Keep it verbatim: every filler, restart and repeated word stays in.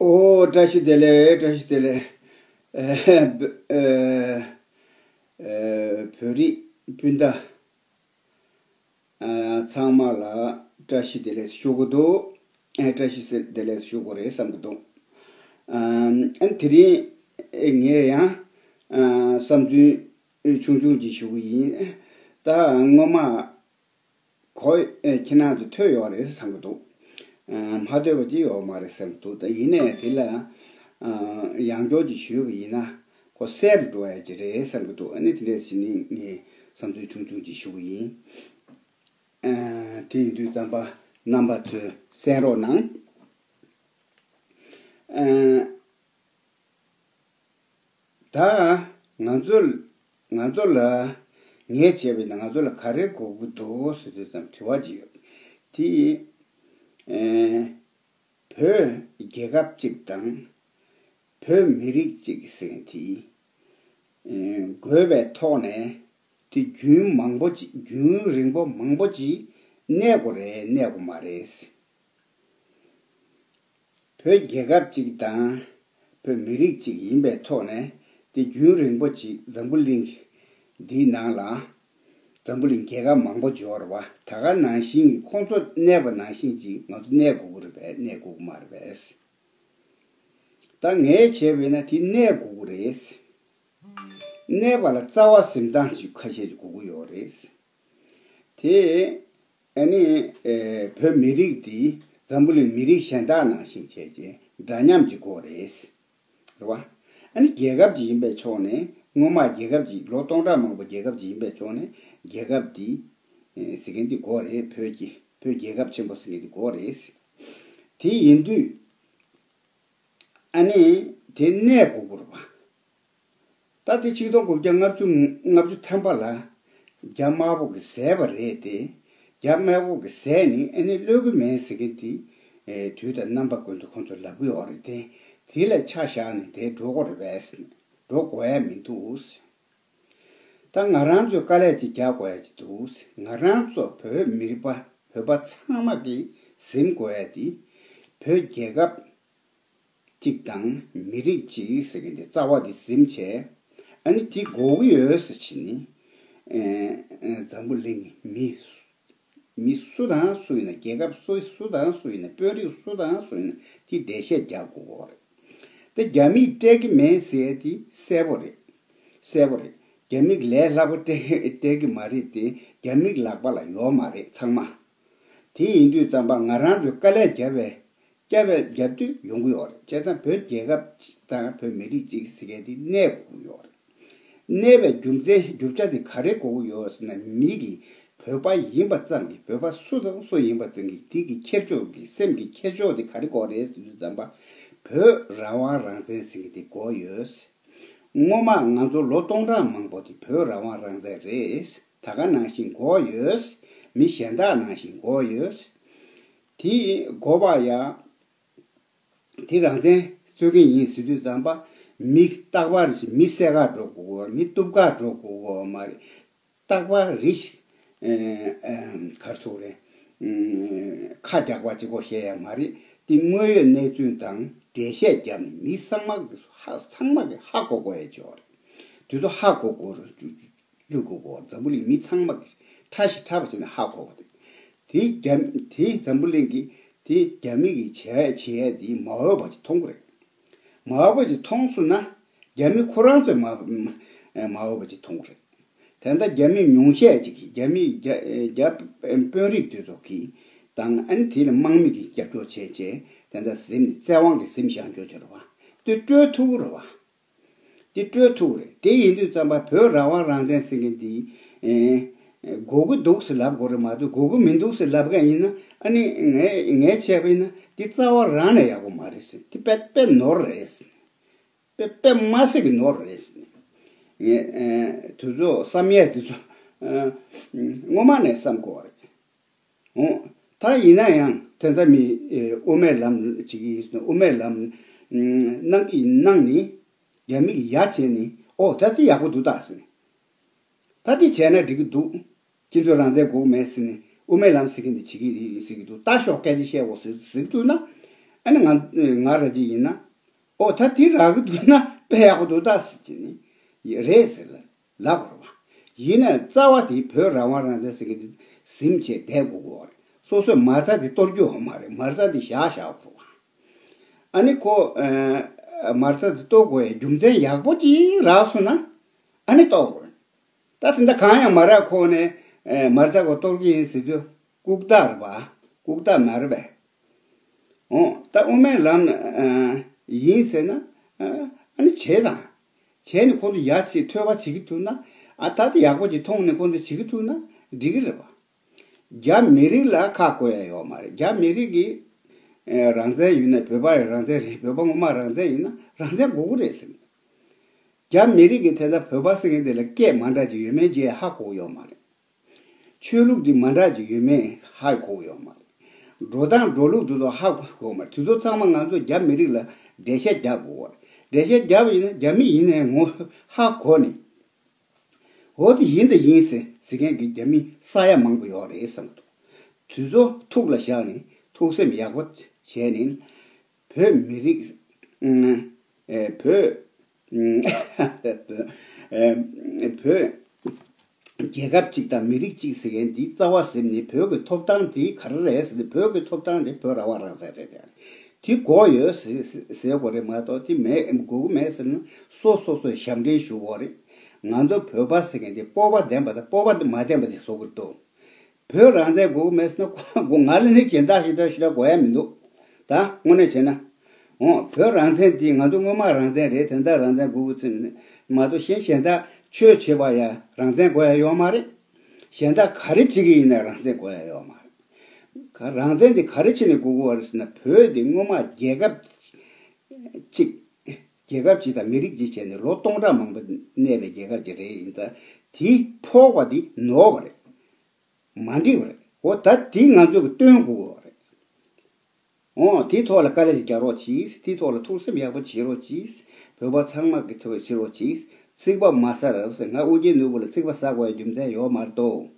ཨོ། བཀྲ་ཤིས་བདེ་ལེགས། བཀྲ་ཤིས་བདེ་ལེགས། ཨེ། བོད་རིགས་སྤུན་ཟླ་ཚང་མ་ལ་བཀྲ་ཤིས་བདེ་ལེགས་ཞུ་གི་འདུག་ཨེ། བཀྲ་ཤིས་བདེ་ལེགས་ཞུ་དགོས་རེད་བསམ་གི་འདུག་ཨ། དེ་རིང་ངས་ཡང་བསམ་ཚུལ་ཆུང་ཆུང་ཅིག་ཞུ་གི་ཡིན། ད་སྔོན་མ། གོ། ཨེ། ཁྱེད་རང་ཚོ་ཐོས་ཡོད་རེད་བསམ་གྱི་འདུག་ཨ། མ་ཐོས་པ་ཅིག་ཡོད་མ་རེད་བསམ་གྱི་འདུག་ད་ཡིན་ནའི་དེ་ལ། ཨ། ཡང་བསྐྱར་ཅིག་ཞུས་པ་ཡིན་ན་ཁོ་གསལ་རུ་འགྲོ་ཡ་ཅིག་རེད་བསམ་གྱི་འདུག་ཨ་ནི་དེ་འདྲ་ཞིག་ནི་ངས་བསམ་ཚུལ་ཆུང་ཆུང་ཅིག་ཞུ་གི་ཡིན། ཨ། དེ་ཡིན་དུས་ཙམ་པ་རྣམ་པ་ཚོས་གསན་རོགས་གནང་། ཨ། ད་ང་ཚོ་ང་ཚོ་ལ་ངས་བྱས་པ་ཡིན་ན་ང་ཚོ་ལ་ག་རེ་དགོས་ཀྱི་འདུག་ཟེར་དུས་ཙམ་དྲི་བ་ཅིག་ཡོད། དེ་ཡིན། ཨེ། བོད་རྒྱལ་ཁབ་ཅིག་དང་བོད་མི་རིགས་ཅིག་ཟེར་མཁན་དེ། ཨེ། དགོས་པའི་ཐོག་ནས་དེ་རྒྱུན་མང་པོ་ཅིག་རྒྱུན་རིང་པོ་མང་པོ་ཅིག་གནས་དགོས་རེད་གནས་དགོས་མ་རེད། བོད་རྒྱལ་ཁབ་ཅིག་དང་བོད་མི་རིགས་ཅིག་ཡིན་པའི་ཐོག་ནས་དེ་རྒྱུན་རིང་པོ་ཅིག་འཛམ་བུ་གླིང་འདིའི་ནང་ལ་འཛམ་བུ་གླིང་རྒྱལ་ཁབ་མང་པོ་འབྱོར་བ་ད་ག་ནང་བཞིན་གྱི་ཁོང་ཚོ་གནས་པ་ནང་བཞིན་ཅིག་ང་ཚོ་གནས་དགོས་ཀྱི་རེད་པས་གནས་དགོས་ཀྱི་མ་རེད་པས། ད་ངས་བྱས་པས་ན་དེ་གནས་དགོས་ཀྱི་རེད། གནས་པ་ལ་རྩ་བ་འཛིན་སྟངས་ཅིག་ཁ་ཤས་ཅིག་དགོས་ཀྱི་ཡོད་རེད། དེ། ཨ་ནི། ཨེ། བོད་མི་རིགས་འདི་འཛམ་བུ་གླིང་མི་རིགས་གཞན་དག་ནང་བཞིན་བྱས་རྗེས་འདྲ་མཉམ་གྱི་སྐོར་རེད། རེད་བ། ཨ་ནི་རྒྱལ་ཁབ་ཅིག་ཡིན་པའི་ཕྱོགས་ནས་སྔོན་མ་རྒྱལ་ཁབ་ཅིག་ལོ་སྟོང་ཕྲག་མང་པོ་རྒྱལ་ཁབ་ཅིག་ཡིན་པའི་ཕྱོགས་ནས་རྒྱལ་ཁབ་འདི་ཨེ། ཟེར་མཁན་འདི་དགོས་རེད། བོད་ཀྱི་བོད་རྒྱལ་ཁབ་ཆེན་པོ་ཟེར་མཁན་འདི་དགོས་རེད། དེ་ཡིན་དུས། ཨ་ནི་དེ་གནས་དགོས་ཀྱི་རེད་པ། ད་དེ་ཆིག་སྟོང་དགུ་བརྒྱ་ལྔ་བཅུ་ལྔ་བཅུ་ཐམ་པ་ལ་རྒྱ་དམར་པོ་གིས་བཟས་པ་རེད་དེ། རྒྱ་དམར་པོ་གིས་བཟས་ནས་ཨ་ནི་གློད་ཀྱི་མེད་ཟེར་མཁན་དེ། ཨེ། དུས་དང་རྣམ་པ་ཀུན་ཏུ་ཁོང་ཚོས་ལབ་ཀྱི་ཡོད་རེད་དེ། དེ་ལ་ཆ་བཞག་ནས་དེ་འགྲོ་དགོས་རེད་པས། འགྲོ་དགོས་ཡ་མི་འདུག་ད་ང་རང་ཚོས་དཀའ་ལས་ཅིག་རྒྱག་དགོས་ཡ་ཅིག་འདུག་ང་རང་ཚོ་བོད་མི་རིགས་པ་བོད་པ་ཚང་མ་གིས་ཟིན་དགོས་ཡ་དེ། བོད་རྒྱལ་ཁབ་གཅིག་དང་མི་རིགས་གཅིག་ཟེར་མཁན་དེ་རྩ་བ་དེ་ཟིན་བྱས། ཨ་ནི་དེ་དགོས་ཀྱི་ཡོད་ཟེར་བྱས་ནས། ཨེ། ཨེ། འཛམ་བུ་གླིང་གི་མི་མི་སུ་དང་སུ་ཡིན་ན་རྒྱལ་ཁབ་སུ་སུ་དང་སུ་ཡིན་ན་དཔོན་རིགས་སུ་དང་སུ་ཡིན་ན་དེ་འགྲེལ་བཤད་རྒྱག་དགོས་ཀྱི་རེད། དེ་རྒྱ་མིས་སྤྲད་ཀྱི་མེད་ཟེར་ཡ་དེ་གསལ་པོ་རེད། གསལ་པོ་རེད། རྒྱ་མིས་ལས་སླ་པོ་སྤྲད་སྤྲད་ཀྱི་མ་རེད་དེ། རྒྱ་མིའི་ལག་པ་ལ་ཡོད་མ་རེད་ཚང་མ། དེ་ཡིན་དུས་ཙམ་པ་ང་རང་ཚོས་དཀའ་ལས་བརྒྱབ་པའི་བརྒྱབ་པའི་རྒྱབ་དུས་ཡོང་གི་ཡོད་རེད། བྱས་ཙང་བོད་རྒྱལ་ཁབ་ཅིག་དང་བོད་མི་རིགས་གཅིག་ཟེར་མཁན་དེ་གནས་དགོས་ཀྱི་ཡོད་རེད། གནས་པའི་རྒྱུ་མཚན་རྒྱུ་ཆ་དེ་ག་རེ་དགོས་ཀྱི་ཡོད་ཟེར་ན། མི་གིས་བོད་པ་ཡིན་པ་ཙམ་གྱིས་བོད་པ་སུ་དང་སུ་ཡིན་པ་ཙམ་གྱིས་དེ་གི་ཁྱེར་ཕྱོགས་ཀྱི་སེམས་ཀྱི་ཁྱེར་ཕྱོགས་དེ་ག་རེ་དགོས་རེད་ཟེར་དུས་ཙམ་པ། བོད་རང་དབང་རང་བཙན་ཟེར་མཁན་དེ་དགོས་ཡོད། སྔོན་མ་ང་ཚོ་ལོ་སྟོང་ཕྲག་མང་པོ་དེ་བོད་རང་དབང་རང་བཙན་རེད། ད་ག་ནང་བཞིན་དགོས་ཡོད། མི་གཞན་དག་ནང་བཞིན་དགོས་ཡོད། དེ་དགོས་པ་ཡང་། དེ་རང་བཙན་རྩོད་མཁན་ཡིན་ཟེར་དུས་ཙམ་པ། མི་རྟག་པར་མི་བསད་ག་འགྲོ་དགོས་ཀྱི་ཡོད་མ་རེད། མི་གཏུབ་ག་འགྲོ་དགོས་ཀྱི་ཡོད་མ་རེད། རྟག་པར་རེ་ཞིག་ཨེ། ཨེ། ག་རེ་ཟེར་དགོས་རེད། ཨེ། ཁ་རྒྱག་པ་གཅིག་པོ་བཤད་ཡ་མ་རེད། དེ་དངོས་ཡོད་གནས་ཚུལ་དང་འགྲེལ་བཤད་བརྒྱབ་ནས་མི་ཚང་མ་གི་ཧ་ཚང་མ་གི་ཧ་གོ་དགོས་ཡ་ཅིག་ཡོད་རེད། དེ་ཚོ་ཧ་གོ་དགོས་རེད། བཅུག་བཅུག་དགོས་གོ་འཛམ་བུ་གླིང་མི་ཚང་མ་གི་ཕྲ་ཞིང་ཕྲ་བ་བྱས་ནས་ཧ་གོ་དགོས་རེད། དེ་རྒྱ་དེ་འཛམ་བུ་གླིང་གི་དེ་རྒྱ་མི་གི་བྱས་བྱས་དེ་མ་འོས་པ་ཅིག་མཐོང་གི་རེད། མ་འོས་པ་ཅིག་མཐོང་སོང་ན། རྒྱ་མི་ཁོ་རང་ཚོས་མ་མ་འོས་པ་ཅིག་མཐོང་གི་རེད། དེ་འདྲ་རྒྱ་མི་ཉུང་ཤས་ཅིག་གིས་རྒྱ་མི་རྒྱ་རྒྱ་དཔོན་རིགས་དེ་ཚོ་གིས་དང་། ཨ་ནི་དེ་ལ་དམག་མི་གིས་རྒྱབ་སྐྱོར་བྱས་བྱས་དེ་འདྲ་ཟིན་ནས་བཙན་དབང་གིས་ཟིན་བཞག་རྒྱུ་ཅིག་རེད་བ། དེ་སྤྲོད་ཐུབ་ཀྱི་རེད་བ། དེ་སྤྲོད་ཐུབ་ཀྱི་རེད། དེ་ཡིན་དུས་ཙམ་པ་བོད་རང་དབང་རང་བཙན་ཟེར་མཁན་འདི། ཨེ། དགོས་ཀྱི་འདུག་ཟེར་ལབ་དགོས་རེད་མ་གཏོགས་དགོས་ཀྱི་མི་འདུག་ཟེར་ལབ་མཁན་ཡིན་ན། ཨ་ནི་ངས་ངས་བྱས་པ་ཡིན་ན་འདི་རྩ་བ་རང་ནས་ཡག་པོ་མ་རེད་ཟེར། དེ་དཔེ་དཔེ་ནོར་རེད་ཟེར། དཔེ་དཔེ་མ་སྲིད་ཀྱི་ནོར་རེད་ཟེར། ངས་ཨེ་དེ་ཚོ་བསམ་ཡས་དེ་ཚོ་ཨེ་སྔོན་མ་ནས་བསམ་དགོས་པ་རེད། འོ། ད་ཡིན་ན་ཡང་དེ་འདྲ་མི་ཨེ་དབུ་མའི་ལམ་བྱེད་ཀྱི་ཡིན་ཟེར་ན། དབུ་མའི་ལམ་གནང་གི་གནང་ནི་རྒྱ་མི་གི་ཡ་བྱས་ནི། ཨོ་ད་དེ་ཡག་པོ་འདུག་ད་ཟེར་ནས། ད་དེ་བྱས་ན་འགྲིག་གི་འདུག་སྤྱི་ཚོགས་རང་བཙན་དགོས་མེད་ཟེར་ནས་དབུ་མའི་ལམ་ཟེར་མཁན་དེ་བྱེད་ཀྱི་ཡིན་ཟེར་གྱི་འདུག་ལྟ་ཤོག་སྐད་ཆ་བཤད་འོ་ཟེར་ཟེར་གྱི་འདུག་ན། ཨ་ནི་ང་ང་ར་ཅིག་ཡིན་ན། ཨོ་ད་དེ་རག་གི་འདུག་ན་དཔེ་ཡག་པོ་འདུག་ད་ཟེར་གྱི་ནི་རེད་ཟེར་ལབ་དགོས་རེད་བ། ཡིན་ན་རྩ་བ་དེ་བོད་རང་དབང་རང་བཙན་ཟེར་གྱི་དེ་ཟིན་བྱས་བསྡད་དགོས་ཀྱི་ཡོད་རེད། སོ་སོས་མ་རྩ་དེ་གཏོར་རྒྱུ་ཡོད་མ་རེད། མ་རྩ་དེ་བཞག་བཞག་དགོས་རེད་བ། ཨ་ནི་ཁོ་ཨ་མ་རྩ་དེ་གཏོར་དགོས་ཡ་རྒྱུ་མཚན་ཡག་པོ་ཅིག་རག་སོང་ན་ཨ་ནི་གཏོར་དགོས་རེད། ད་དེ་འདྲ་གང་ཡང་མ་རག་ཁོ་ནས་ཨ་མ་རྩ་ཁོ་གཏོར་གྱི་ཡིན་ཟེར་དུས་ལྐུགས་རྟགས་རེད་བ། ལྐུགས་རྟགས་མ་རེད་པས། འོ་ད་དབུ་མའི་ལམ་ཨ་ཡིན་ཟེར་ན་ཨ་ཨ་ནི་བྱས་དང་། བྱས་ནས་ཁོང་ཚོ་ཡ་ཆེ་ཐོས་པ་བྱེད་ཀྱི་ཐུབ་ན། ཨ་ད་དེ་ཡག་པོ་ཅིག་མཐོང་ནས་ཁོང་ཚོ་བྱེད་ཀྱི་ཐུབ་ན་འགྲིག་གི་རེད་པ། རྒྱ་མི་རིགས་ལ་ཁག་དགོས་ཡ་ཡོད་མ་རེད། རྒྱ་མི་རིགས་ཀྱི་ཨ་རང་བཙན་ཡོད་ན་བོད་པ་རང་བཙན་རེད། བོད་པ་ངོ་མ་རང་བཙན་ཡིན་ན་རང་བཙན་དགོས་ཀྱི་རེད་ཟེར། རྒྱ་མི་རིགས་ཀྱི་དེ་ལྟར་བོད་པ་ཟེར་མཁན་དེ་ལ་སྐད་མ་འདྲ་ཅིག་ཡོད་མེད་ཅེས་ཧ་གོ་ཡོད་མ་རེད། ཆོས་ལུགས་འདི་མ་འདྲ་ཅིག་ཡོད་མེད་ཧ་གོ་ཡོད་མ་རེད། འགྲོ་སྟངས་འགྲོ་ལུགས་འདི་ཚོ་ཧ་གོ་ཡོད་མ་རེད། དེ་ཚོ་ཚང་མ་ང་ཚོ་རྒྱ་མི་རིགས་ལ་འགྲེལ་བཤད་རྒྱག་དགོས་པ་རེད། འགྲེལ་བཤད་རྒྱག་པ་ཡིན་ན་རྒྱ་མི་ཡིན་ནའི་ངོ་ཧ་གོ་ནས། འོ་དེ་ཡིན་དང་ཡིན་ཟེར་ཟེར་མཁན་གྱི་རྒྱ་མི་ས་ཡ་མང་པོ་ཡོད་རེད་བསམ་འདུག་དེ་ཚོ་ཐུགས་ལ་བཞག་ནས་ཐུགས་སེམས་ཡག་པོ་བྱས་ནས། བོད་མི་རིགས་ཨ་བོད་ཨ་བོད་རྒྱལ་ཁབ་ཅིག་དང་མི་རིགས་ཅིག་ཟེར་མཁན་འདི་རྩ་བ་ཟིན་ནས་བོད་ཀྱི་ཐོབ་ཐང་འདི་ག་རེ་རེད་ཟེར་ནས། བོད་ཀྱི་ཐོབ་ཐང་འདི་བོད་རང་དབང་རང་བཙན་རེད། དེ་དགོས་ཡོད་ཟེར་ཟེར་དགོས་རེད་མ་གཏོགས་དེ་མེད་དགོས་ཀྱི་མེད་ཟེར་ན་སོ་སོ་སོས་ཞབས་འདྲེན་ཞུ་དགོས་རེད། ང་ཚོ་བོད་པ་ཟེར་མཁན་དེ་སྤོབས་པ་ལྡན་པ་དང་སྤོབས་པ་མ་ལྡན་པ་དེ་བཟོ་གི་འདུག་བོད་རང་བཙན་དགོས་ཀྱི་མེད་ཟེར་ན་ཁོ་ང་ལ་ནི་གཞན་དག་ཞིག་འདྲ་ཞིག་འདྲ་དགོས་ཡ་མི་འདུག་ད་དངོས་གནས་བྱས་ན། འོ་བོད་རང་བཙན་དེ་ང་ཚོ་སྔོན་མ་རང་བཙན་རེད། དེ་འདྲ་རང་བཙན་དགོས་ཀྱི་ཟེར་ནས་མ་གཏོགས་གཞན་གཞན་དག་ཆོས་བྱེད་པ་ཡ་རང་བཙན་དགོས་ཡ་ཡོད་མ་རེད། གཞན་དག་ག་རེ་བྱེད་ཀྱི་ཡིན་ན་རང་བཙན་དགོས་ཡ་ཡོད་མ་རེད། ག་རང་བཙན་དེ་ག་རེ་བྱས་ནས་དགོས་ཀྱི་ཡོད་རེད་ཟེར་ན། བོད་དེ་སྔོན་མ་རྒྱལ་ཁབ་ཅིག་རྒྱལ་ཁབ་ཅིག་དང་མི་རིགས་ཅིག་བྱས་ནས་ལོ་སྟོང་ཕྲག་མང་པོ་གནས་པའི་རྒྱལ་ཁབ་ཅིག་རེད། ཡིན་ཙང་དེ་ཕོག་པ་དེ་ནོར་བ་རེད། མ་འགྲིག་པ་རེད། འོ་ད་དེ་ང་ཚོ་གིས་སྟོན་དགོས་པ་རེད། འོ་དེའི་ཐོག་ལ་དཀའ་ལས་ཤིག་རྒྱག་རོགས་གྱིས། དེའི་ཐོག་ལ་ཐུགས་སེམས་ཡག་པོ་བྱེད་རོགས་གྱིས། བོད་པ་ཚང་མ་གི་ཐོག་བྱེད་རོགས་གྱིས། ཚིག་པ་མ་ཟ་རབས་ཟེར། ང་ཨོ་རྒྱན་ནོར་བུ་ལ་ཚིག་པ་ཟ་དགོས་ཡ་རྒྱུ་མཚན་ཡོད་མ་རེད་དོ།